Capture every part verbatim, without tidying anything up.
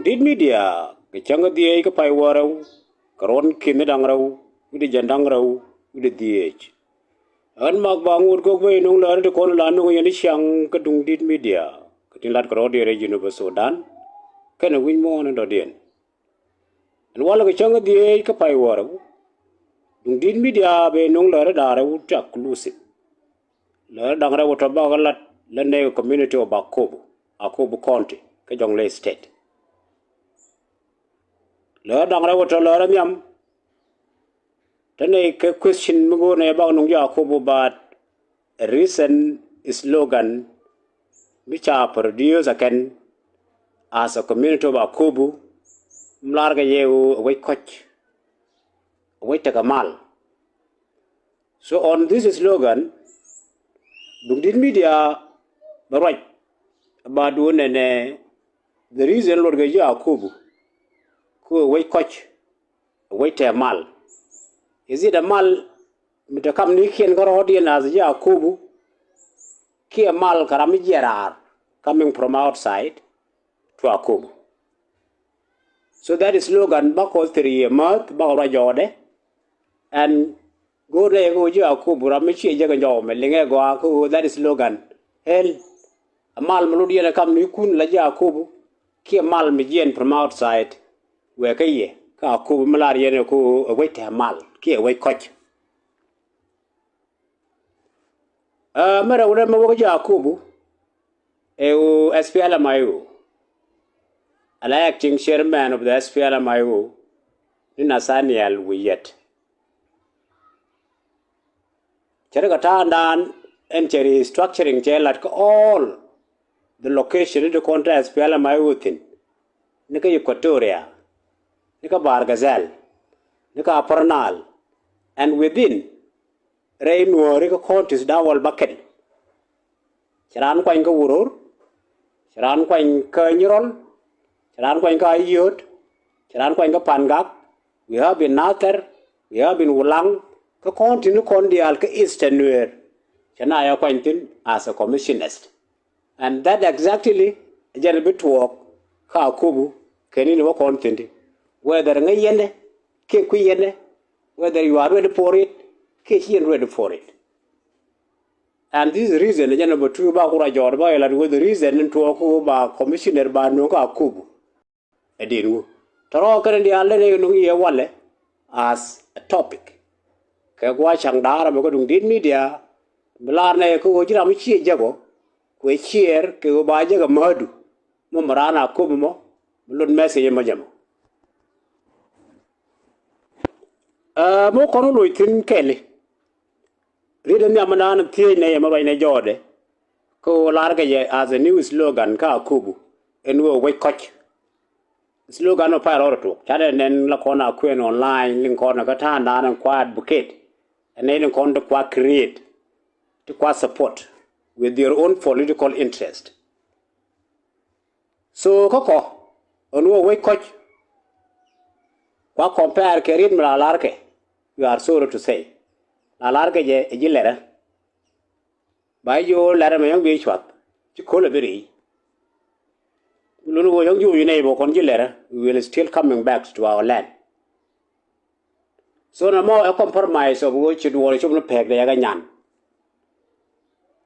Dit Media kɛ cäŋ kä dhieec kä pay wäl rɛw kɛ ruɔ̱n ki̱n da̱ŋ rɛw wi̱cdɛ jiɛn da̱ŋ rɛw wi̱cdɛ dhieec. Ɣän Mak Baŋot Gök bä yɛ nöŋ lääri ti kɔn la nöŋ yɛn i̱ ciaŋ kä Duŋ Dit Media kɛ tin lat kɛ rɔ̱diɛn rɛy Jinub Sudan kɛnɛ wi̱c muɔ̱ɔ̱n in dɔ̱diɛn. Ɛn walɛ kɛ cäŋ kä dhieec kä pay wäl rɛw. Duŋ Dit Media bɛ nöŋ lääri da̱ŋ rɛw ti exclusive. Lääri da̱ŋ rɛw tɔ̱ bakɛ lat lät nɛy kɛ community of Akobo, Akobo County kä Jonglei State. Lääri da̱ŋ rɛw tɔ̱ lääri nhiam. Te nɛy kɛ question mi go̱o̱r nɛy bak nöŋ ji̱ Akobo, but a recent slogan mi ca produce ɛ kɛn as a community of Akobo, mi lar kɛ jɛ ɣöö ɛ wec kɔ̱c, ɛ wec tekɛ mal. So on this slogan, Duŋ Dit Media bɛ ruac about duundɛ nɛ the reason luɔt kɛ ji̱ Akobo kä ɛ wec kɔ̱c, ɛ wec tɛɛ mal. Is it a mal mi te kamnikiɛn kä rɔ̱diɛn as ji̱ Akobo, kiɛ mal kɛ ram mi jiɛc raar coming from outside to Akobo? So that slogan bakɔ thiri yɛ mäth bakɔ ruac jɔɔdɛ. Ɛn go̱o̱r nɛy kä ɣöö ji̱ Akobo ram mi ciɛ jek in jɔw mɛ liŋɛ gɔaa kä ɣöö that slogan, hell, a mal mi lot yɛn ɛ kamnikun la ji̱ Akobo, kiɛ mal mi jiɛn from outside wëë kä yɛ kä Akobo mi lar yɛn ɛ kä ɣöö ɛ wec tɛɛ mal kiɛ ɛ wec kɔ̱c. Ɛ mɛ rɛw rɛm mɛ wä kä ji̱ Akobo ɛ ɣöö S P L M I O, ala acting chairman of the S P L M I O ni Nathaniel Wiyet. Cɛ ri kɛ ta̱a̱ŋdan ɛn cɛ restructuring cɛ lat kä all the location ni ti kɔn te S P L M I O thi̱n, ni kä Equatoria, ni kä Bahr el Ghazal, ni kä Upper Nile, and within rɛy Nuääri kä counties da̱ŋ wäl bäkɛl. Cɛ raan kuany kä Uror, cɛ raan kuany kä Nyirol, cɛ raan kuany kä Ayod, cɛ raan kuany kä Pangak. We have in Nasir, we have in Ulang, kä county ni kɔn diaal kä Eastern Nuer. Cɛ na ya kuany thi̱n as a commissioners. And that exactly jɛn bi tuɔɔk kä Akobo kɛn in wä kɔn thi̱n ti. Whether ŋäc yɛn dɛ kiɛ kui̱ yɛn dɛ, whether you are ready for it kiɛ ci yɛn ready for it. And this reason jɛn number two ba kura jɔɔr ba yɛ lat wä the reason in tuɔɔk kä ba commissioner ba nuɔ̱ŋ kä Akobo. Ɛ di̱n wu tɔrɔ kɛn diaal den ɛ nuŋ yɛ walɛ as a topic. Kɛ gua̱a̱c ca̱ŋ da̱a̱r ɛmɛ kä Duŋ Dit Media mi lar nɛ kɛ ɣöö ji̱ ram mi ciɛ jek ɔ kuɛ ciɛɛr kɛ ɣöö ba jek ɛ määdu mɔ mi raan Akobo mɔ mi lot message mɔ jɛ mɔ. Ɛ mɔ kɔn wä loc thi̱n kɛli. Riet in nhiam mi naan thiec nɛ yɛ mi ruac nɛ jɔɔdɛ kä ɣöö lar kɛ jɛ as a new slogan kä Akobo ɛn ɣöö wec kɔ̱c. Slogan ɔ pay rɔɔd tuɔk canɛ nɛn la kɔn a kuɛn online liŋ kɔn kä ta̱a̱ŋdan in kua advocate ɛn nɛy liŋ kɔn ti kua create ti kua support with their own political interest. So kä kɔ ɛn ɣöö wec kɔ̱c kua compare kɛ riet mi la lar kɛ, you are sorry to say, la lar kɛ jɛ ɛ ji̱ lɛrä. Ba ji̱ ɣöö lɛrä mɛ yɔ̱ŋ bi cuath ci ko̱l ɛ bi ri̱i̱. Lun ɣöö yɔ̱ŋ ji̱ wi̱i̱ nɛy bä kɔn ji̱ lɛrä, we will still coming back to our land. So nɛ mɔ ɛ compromise of ɣöö ci duɔɔr cop ni pɛɛk dee yɛ kɛ nyan.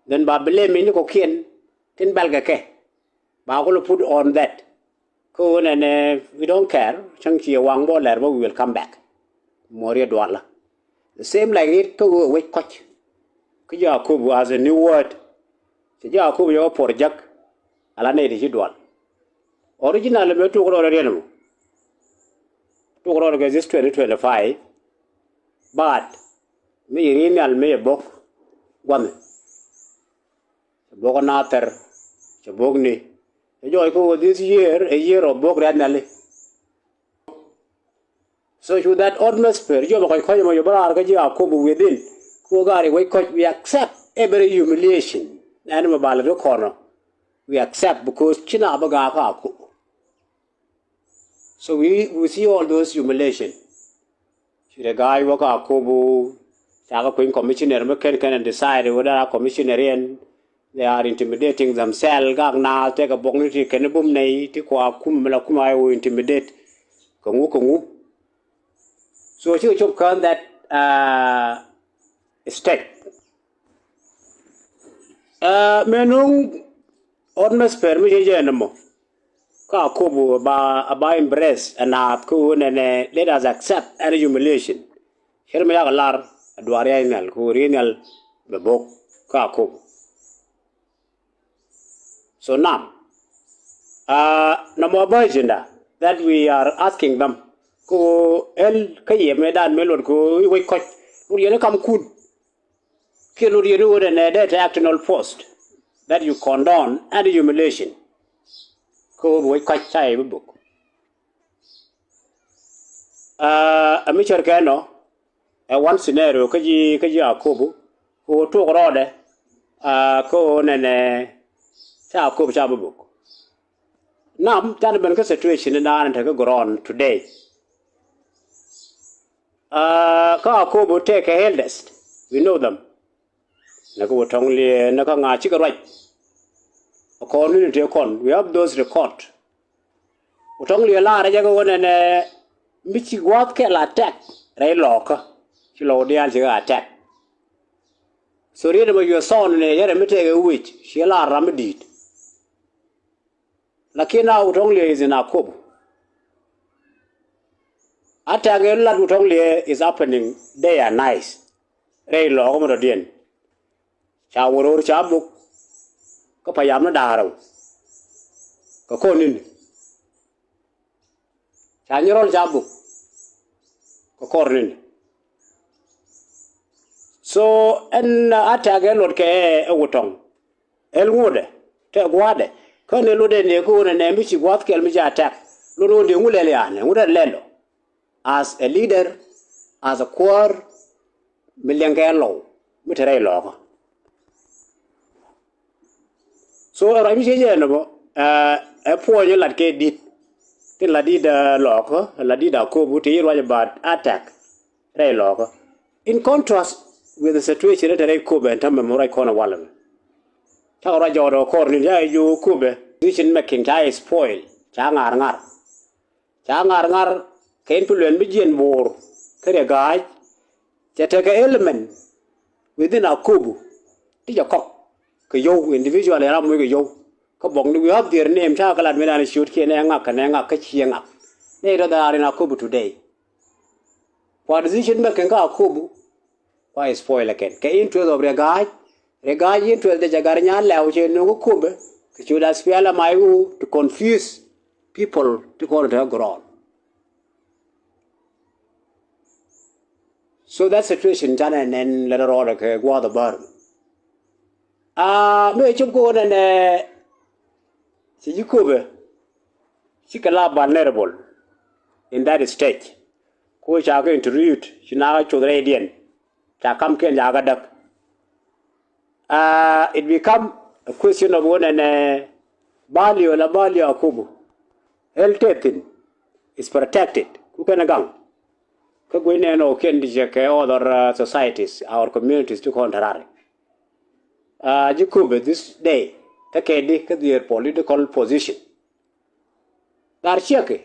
Then ba blame mi ni kɔ̱kiɛn tin bɛl kɛ kɛ ba kulɛ put on that. Kä ɣöö nɛnɛ we don't care cäŋ ci yɛ waŋ bä lɛr bä we will come back. Muɔɔr yɛ dualä. The same like it kä ɣöö wec kɔ̱c. Kä ji̱ Akobo as a new word. Ci ji̱ Akobo yɛ wä puɔr jäk. Ala nɛy ti ci dual. Original mɛ tuk rɔɔdɛ riɛn mɔ. Tuk rɔɔdɛ kɛ this twenty twenty-five. But mi yɛ ri̱i̱n nhial mi yɛ bok gua̱nh. Cɛ bok Nathir, cɛ bok ni. Cɛ jɔɔc kä ɣöö this year a year of bok riat nhiali. So cu that atmosphere, yom kɔc kɔc ɛmɔ yom bä raar kä ji̱ Akobo within. Ku ɣöö gaari wec kɔc, we accept every humiliation. Ɛn mɛ bal ri kɔnɔ. We accept because ci na bä gaak kä Akobo. So we, we see all those humiliation. Ci rɛ ga̱a̱c wä kä Akobo. Ca kä kueny commissioner mi kɛn kɛn decide wä dara commissioner yɛn. They are intimidating themselves. Gak na tekɛ buɔkni ti kɛn bum nɛy ti kua kum mi la kum a wä intimidate. Kɛ ŋu kɛ ŋu. So cikɛ cop kään that uh, stage. Uh, mɛ nuŋ atmosphere mi cɛ jɛ ni mɔ. Ka Akobo a ba, a ba embrace and a kä wä nɛnɛ, let us accept any humiliation. Cɛ ri mi yak lar a duar ya nhial kɛ wä ri nhial bɛ bok ka Akobo. So nam, uh, nɔmɔ bä agenda that we are asking them. Ko el kä yɛ mɛ dan mɛ luɔt ko wec kɔc. Luɔt yɛn kam kun. Kiɛ luɔt yɛn wä nɛ dee te act in all post that you condone and humiliation. Ko wec kɔc ca yɛ bi bok. Uh, a mi cär kɛ nɔ ɛ one scenario kä ji̱, kä ji̱ Akobo. Ko tuɔk rɔɔdɛ, uh, ko nɛnɛ ca Akobo ca bi bok. Nam can ben kä situation in dan te kä ground today. Uh, kä Akobo tekɛ eldest, we know them. Nɛ kä wä tɔŋ liɛ nɛ kä ŋa cikɛ ruac. Kɔn ni ni tëë kɔn, we have those record. Wä tɔŋ liɛ laarɛ jɛ kä wä nɛnɛ mi ci gua̱th kɛ la attack rɛy lɔɔkä. Ci lɔɔk diaal cikɛ attack. So riet ɛmɔ yuɛ thɔɔn ni yɛrɛ mi tëëkɛ wec ci laar ram mi di̱i̱t. Lakin a wä tɔŋ liɛ is in Akobo. Attack in lat wä tɔŋ liɛ is happening day and night. Rɛy lɔɔkä mi dɔ̱diɛn. Ca wä ro̱r ca buk kä payam ni da̱a̱r rɛw. Kɛ kɔr ni̱n. Ca nyirɔl ca buk kɛ kɔr ni̱n. So ɛn attack ɛ luɔt kɛ ɛ wä tɔŋ. Ɛl ŋuɔdɛ tɛ gua̱dɛ kä ni luɔt ɛn ɛ kä wä nɛ nɛ mi ci gua̱th kɛl mi ca attack. Luɔt wä dee ŋu lɛl yanɛ ŋu dɛ lɛl ɔ. As a leader, as a kuäär mi liɛŋkɛ lɔw mi te rɛy lɔɔkä. So ɛ ruac mi ciec ɛn ɛmɔ ɛ puɔ̱ny lat kɛ di̱t. Tin la di̱t lɔɔkä la di̱t Akobo ti ruac about attack rɛy lɔɔkä. In contrast with the situation te rɛy Akobo ɛn tämɛ mi ruac kɔn ɛ walɛ mɛ. Cakɛ ruac jɔɔdɛ kɔr ni ca jiök Akobo decision making ca spoil, ca ŋa̱r ŋa̱r. Ca ŋa̱r ŋa̱r kɛ influence mi jiɛn Bo̱o̱r kä Riek Ga̱a̱c. Cɛ tekɛ element within Akobo ti jɛ kɔk kɛ yio̱w individual ɛ ram muc kɛ yio̱w. Kä buɔkni we have their name ca kɛ lat mi dan ciötkiɛn ɛ ŋak kɛ nɛ ŋak kä ciɛ ŋak. Nɛ itɔ that are in Akobo today. Kua decision making kä Akobo kua spoil again kɛ interest of Riek Ga̱a̱c. Riek Ga̱a̱c interest dee jɛ gat nyal lɛw cɛ no̱o̱ŋ kä Akobo kɛ ciöt SPLM-IO to confuse people ti kɔn te ground. So that situation canɛ nɛn lɛ rɔɔdɛ kɛ gua̱a̱th ɛ bär. Aa mëë cop kɛ ɣöö nɛnɛ ci ji̱ Akobo cikɛ la vulnerable in that stage. Ko ca kɛ introduce ci na kɛ coth rɛydiɛn ca kamkiɛn ca kɛ däk. Aa it become a question of ɣöö nɛnɛ value la value Akobo. Health tɛ thin is protected ku kɛn gaŋ. Kä guic nɛn ɔ kiɛn ti cɛ kɛ other uh, societies, our communities ti kɔn te raar. Aa ji̱ Akobo this day kä kɛ di kä their political position. Dhar ciɛkɛ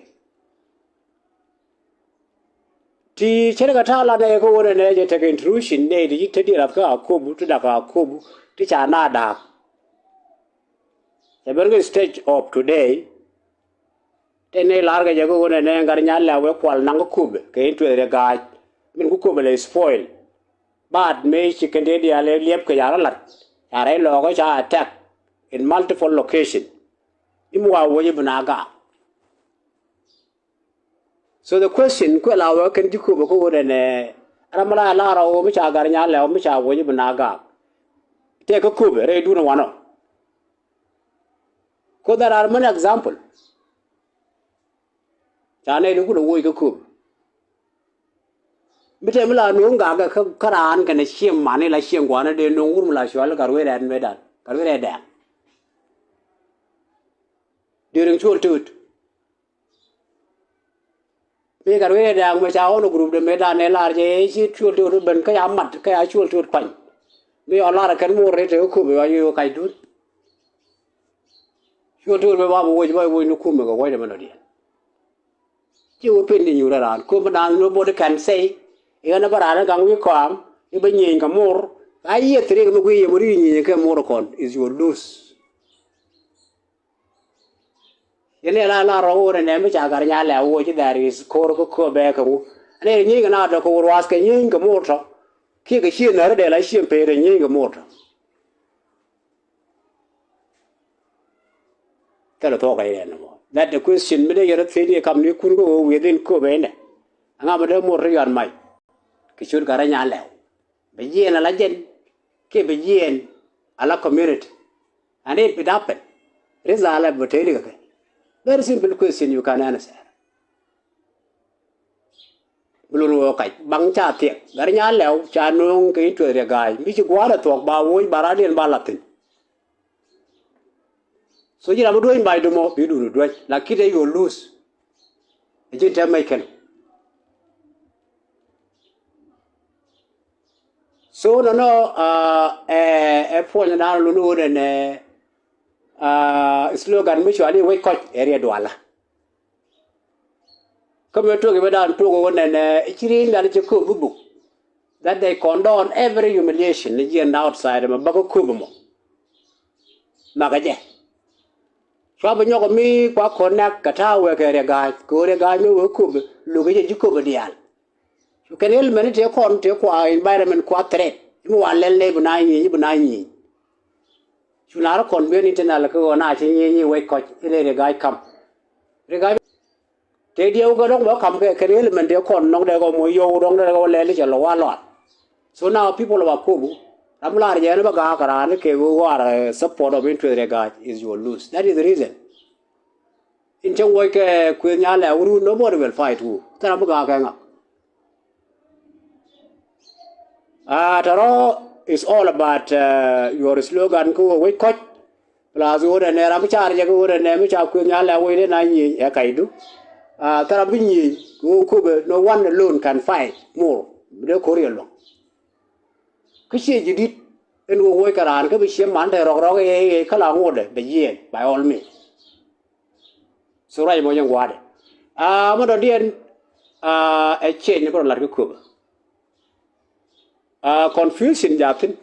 ti cärkɛ ta̱a̱ la nɛy kä ɣöö nɛnɛ jɛ tekɛ intrusion nɛy ti ci te diɛ rath kä Akobo ti dak Akobo ti ca na da̱a̱k. Cɛ ben kä stage of today. Tëë nɛy la̱rkɛ jɛ kä ɣöö nɛnɛ gat nyal lɛ wee kual naŋ kä Akobo kɛ interest Riek Ga̱a̱c. Min kä Akobo lɛ spoil. But mëë ci kɛn tëë diaal ɛ liɛp kɛ ca rɔ lat ca rɛy lɔɔkä ca attack in multiple location. I̱ mi wa wec i̱ bi na gaak. So the question kuɛ la wee kɛn ji̱ Akobo kä ɣöö nɛnɛ ram mi la ɛ lar ɔ ɣöö mi ca gat nyal lɛ ɣöö mi ca wec i̱ bi na gaak. Tëë kä Akobo rɛy duun ɛ wanɔ. Ko there are many example. Ca nɛy ni kulɛ woc kä Akobo. Mi te mi la no̱o̱ŋ gakɛ kä raan kɛnɛ cieŋ mani la cieŋ gua̱a̱n dee no̱o̱ŋ wur mi la cual gat wee rɛɛt mëëdan gat wee rɛɛt dɛɛŋ. During cuɔl tööt mi gat wee rɛɛt dɛɛŋ mɛ ca ɣɔn group de mëëdan ɛ lar jɛ ci cuɔl tööt ben kä ca mat kä ca cuɔl tööt kuany. Mi yɔ lar kɛn mor rɛy te kä Akobo, yɔ yo̱o̱ kac dun. Cuɔ to̱r bɛ ba bɛ woc, ba woc ni kumɛ kɛ wuɔcdɛ mɛ nɔ diɛn. Ci wä pen di nyuur raan, kum bi naan, nobody can say i̱ ɣän bä raan gaŋ wi̱i̱ kɔam i̱ bä nyieny kɛ mor. A yieth rik mi guiy yɛ mor i̱ nyieny kɛ mor kɔn is your lose. Yɛn ɛ la la rɔ wä nɛ mi ca Garinyal ɛ wä ci dhɛr is ko̱r kä Akobo bɛ kɛ wu. Ɛn ɛ nyieny kɛ na dɔk kɛ wä ruath kɛ nyieny kɛ mor tɔ. Kiɛ kɛ cieŋ nɛr dee la cieŋ pee rɛ nyieny kɛ mor tɔ. Thilɛ thuɔ̱k kɛ yɛn ɛmɔ. That the question mi dee yɛn rɔ thiec ni kam ni kun kä ɣöö within Akobo inɛ. Ɛŋa mi dee mor ri yɔn mac kɛ ciöt Garinyal ɛ wä. Bɛ jiɛɛn ala jɛn kiɛ bɛ jiɛɛn ala community. And if it happen, result bɛ tëëdi kɛ kɛ. Very simple question you can answer. Bi lun wä kac baŋ ca thiɛk Garinyal ɛ wä ca nööŋ kɛ interest Riɛk Ga̱a̱c mi ci gua̱a̱r ɛ thuɔ̱k ba woc ba radiɛn ba la̱th thi̱n. So ji̱ ram mi duec ba̱a̱c dum ɔ bi dun duec la kit ɛ your lose. Ɛ ji̱n tɛm mec kɛn. So nɔnɔ ɛ ɛ puɔ̱ny dan lun wä nɛnɛ slogan mi cuali wec kɔc ɛ riɛ duala. Kä mi tuɔk i̱ bä dan tuɔk i̱ wä nɛnɛ i̱ ci ri̱i̱ŋ dan i̱ ci kööp i̱ buk. That they condone every humiliation ni jiɛn outside ɛmɛ bä kä kööp ɛmɔ. Makä jɛ. Cua bi nyɔk mi kua connect kɛ ta̱a̱ wek kɛ Riɛk Ga̱a̱c kɛ ɣöö Riɛk Ga̱a̱c mi wek kööp lo̱k i̱ jɛ ji̱ kööp diaal. Cu kɛn element tëë kɔn tëë kua environment kua threat mi wa lɛl nɛy bi na nyieny bi na nyieny. Cu na rɔ kɔn bien internal kä ɣöö na ci nyieny i̱ wec kɔc i̱ lɛ Riɛk Ga̱a̱c kam. Riɛk Ga̱a̱c tëë diɛw kɛ dɔ̱ŋ bä kam kɛ kɛn element tëë kɔn nɔŋ dee kɔ moc yɔw dɔ̱ŋ dee kɔ lɛl i̱ cɛ lɔ wa lɔal. So now people of Akobo ram lar jɛ ni bä ga̱a̱k raan i̱ kɛ ɣöö ɣɔaar support of interest Riɛk Ga̱a̱c is your lose. That is the reason. In cäŋ wuɔc kɛ kuëth nyal ɛ wut wut nobody will fight wu. Thil ram bi ga̱a̱k kɛ ŋa. Ah, tɔrɔ is all about uh, your slogan kä wä wec kɔc. Plus wä dɛ nɛ ram bi car jɛ kä wä dɛ nɛ mi ca kuëth nyal ɛ wec dɛ na nyieny ɛ kacdu. Ah, thil ram bi nyieny kä wä Akobo no one alone can fight more. Bi dee ko̱r yɛ luɔ̱ŋ. Kä ciɛ ji̱ di̱t ɛn wä wec kɛ raan kä bi ciɛ man te rɔk rɔk ɛ ɛ kä la ŋotdɛ bɛ yiɛɛn by all means. So ruac mɔ nyɛ gua̱a̱dɛ. Ah, mɔ dɔ̱diɛn ah, ɛ change ni bä rɔ lat kä Akobo. Ah, confusion ja̱thin.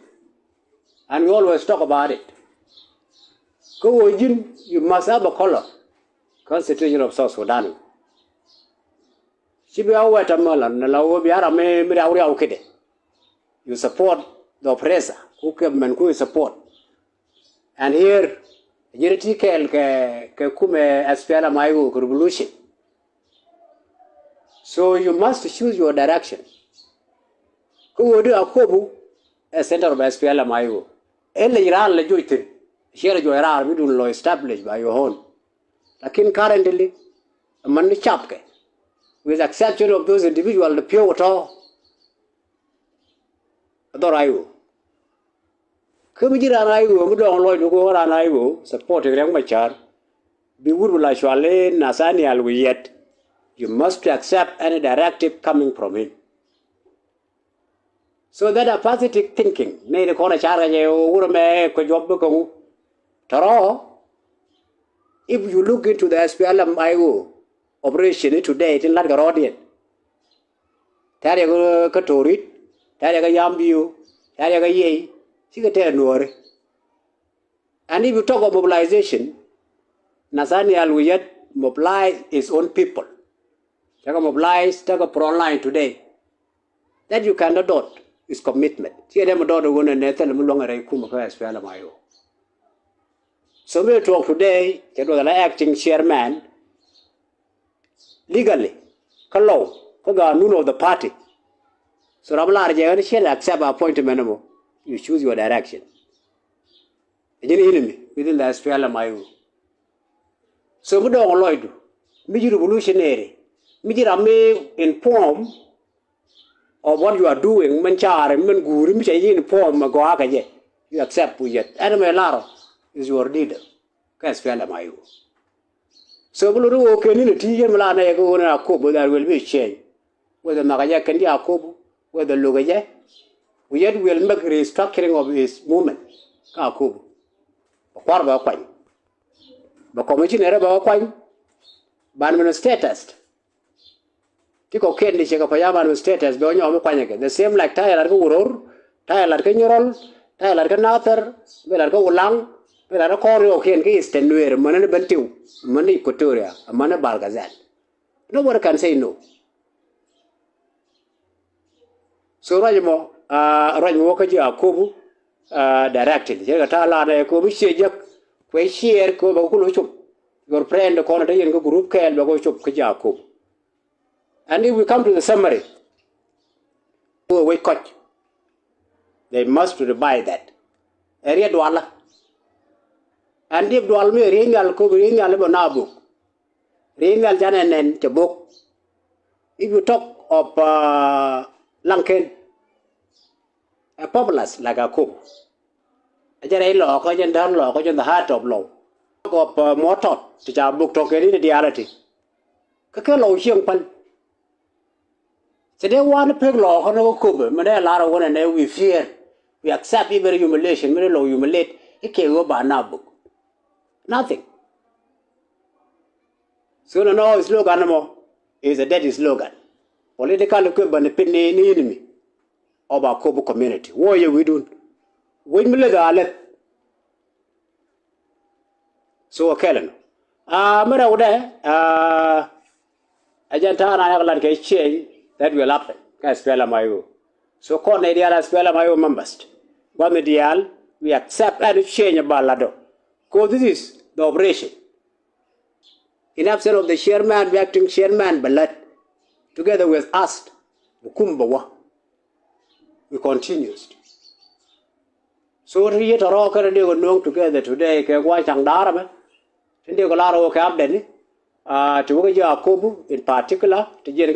And we always talk about it. Kä ɣöö ji̱n you must have a color. Constitution of South Sudan. Ci bi a wet amä la ni la ɣöö bi a ram mi riaw riaw kidɛ. You support the oppressor ku kɛ mɛn ku you support. And here ji̱n ti kɛɛl kɛ kɛ kumɛ S P L M I O kɛ revolution. So you must choose your direction. Kä ɣöö di Akobo ɛ center of S P L M I O. Ɛ lec raar lɛ joc thi̱n. Ciɛ rɛ jɔɔc raar bi dun lɔ establish by your own. Lakin currently man ni capkɛ with exception of those individual di pi̱w tɔ. Dhɔr I O. Kä mi ji̱ raan I O mi dɔ̱ŋ lɔcdu kɛ ɣöö raan I O supporting Riɛk Macar. Bi wut bi la cual i̱ Nathaniel Oyet. You must to accept any directive coming from him. So that a positive thinking nɛy ti kɔn a car kɛ jɛ wurɛ mɛ kɛ juɔp bi käŋu. Tɔrɔ if you look into the S P L M I O operation today tin lat kɛ rɔɔdiɛn. Tɛ̈r yɛ kä Torit, tɛ̈r yɛ kä Yambio, tɛ̈r yɛ kä Yei, cikɛ tɛ̈r Nuɔ̱ɔ̱ri. And if you talk of mobilization, Nathaniel Oyet mobilize his own people. Tekɛ mobilize, tekɛ front line today. That you cannot doubt his commitment. Ciɛ dee mi doubt ɣöö nɛ nɛ thil mi luäŋ rɛy kumɛ kä S P L M I O. So mi tuɔɔk today cɛ duɔth la acting chairman. Legally kä lɔw kä ganun of the party. So ram lar jɛ ɣän ciɛ lɛ accept appointment mɔ. You choose your direction. Ɛ ji̱n enemy within the S P L M I O. So mi dɔɔŋ lɔcdu mi ji̱ revolutionary mi ji̱ ram mi inform of what you are doing min caari min guuri mi ca ji̱ inform mɛ gɔaa kɛ jɛ. You accept Oyet ɛn mɛ lar is your leader. Kä S P L M I O. So bi lot i̱ ɣöö kɛn ni̱n ɛ ti yɛn mi la nɛy ɛ kɛ ɣöö ni Akobo that will be change. Whether nhɔakä jɛ kɛn ji̱ Akobo, whether lo̱kä jɛ. Ku yet will make restructuring of his movement. Kä Akobo. Bɛ kua̱r bɛ kuany. Bɛ commissioner bɛ kuany. Bɛ administrators. Ti kɔ̱kiɛn ti ciɛ kɛ payam administrators bɛ wä nyɔk mi kuany kɛ. The same like ta̱yɛ lat kä Wuror, ta̱yɛ lat kä Nyirol, ta̱yɛ lat kä Nathɛr, bɛ lat kä Wulaŋ, bɛ lat kä kɔr ni kɔ̱kiɛn kä Eastern Nuer, mäni ni Bentiu, mäni Equatoria, mäni Bahr el Ghazal. Nobody can say no. So ruac mɔ, ah, ruac mɔ wä kä ji̱ Akobo, ah, directly. Cɛ kɛ ta̱a̱ lan ɛ Akobo ciɛ jek, kuɛ share kɛ bɛ kɛ kulɛ cop. Your friend kɔn te yɛn kä group kɛɛl bɛ kɛ cop kä ji̱ Akobo. And if we come to the summary, wec kɔc, they must revise that. Ɛ riet dualä. And if dual mi ɛ riet nhial Akobo, riet nhial bɛ na bok. Riet nhial canɛ nɛn cɛ bok. If you talk of, uh, Laŋken, a populace like Akobo. A jɛ rɛy Lɔɔkä, jɛn däär Lɔɔkä, jɛn the heart of Lɔw. Talk of, uh, Mɔtɔt, ti ca bok tɔk kɛn in reality. Kä kɛ Lɔw cieŋ päl. Cɛ dee wan pek Lɔɔkä ni wä Akobo, mi dee lar wä nɛ nɛ we fear, we accept even humiliation, mi dee Lɔw humiliate, ikɛ wä ba na bok. Nothing. So nɔnɔ slogan mɔ is a dead slogan. Political equipment pin ni, ni enemy of Akobo community. Wä yɛ wi̱dun. Wec mi leth a leth. So a kɛl ɛnɔ. Ah, mi rɛwdɛ, ah, ɛ jɛn ta̱a̱ na yak lat kɛ change that will happen kä SPLM IO. So kɔn nɛy diaal SPLM IO members, gua̱th ni diaal, we accept any change ba lat ɔ. Cause this is the operation. In absence of the chairman, the acting chairman bɛ lät together with us, bɛ kum bɛ wä. We continues. So ti yet tɔrɔ kɛn dee kɛ nuɔ̱ŋ together today kɛ gua̱c caŋ da̱a̱r ɛmɛ. Tin dee kɛ lar wä kɛ update ni, ah, ti wä kɛ ji̱ Akobo in particular, ti jiɛn kɛ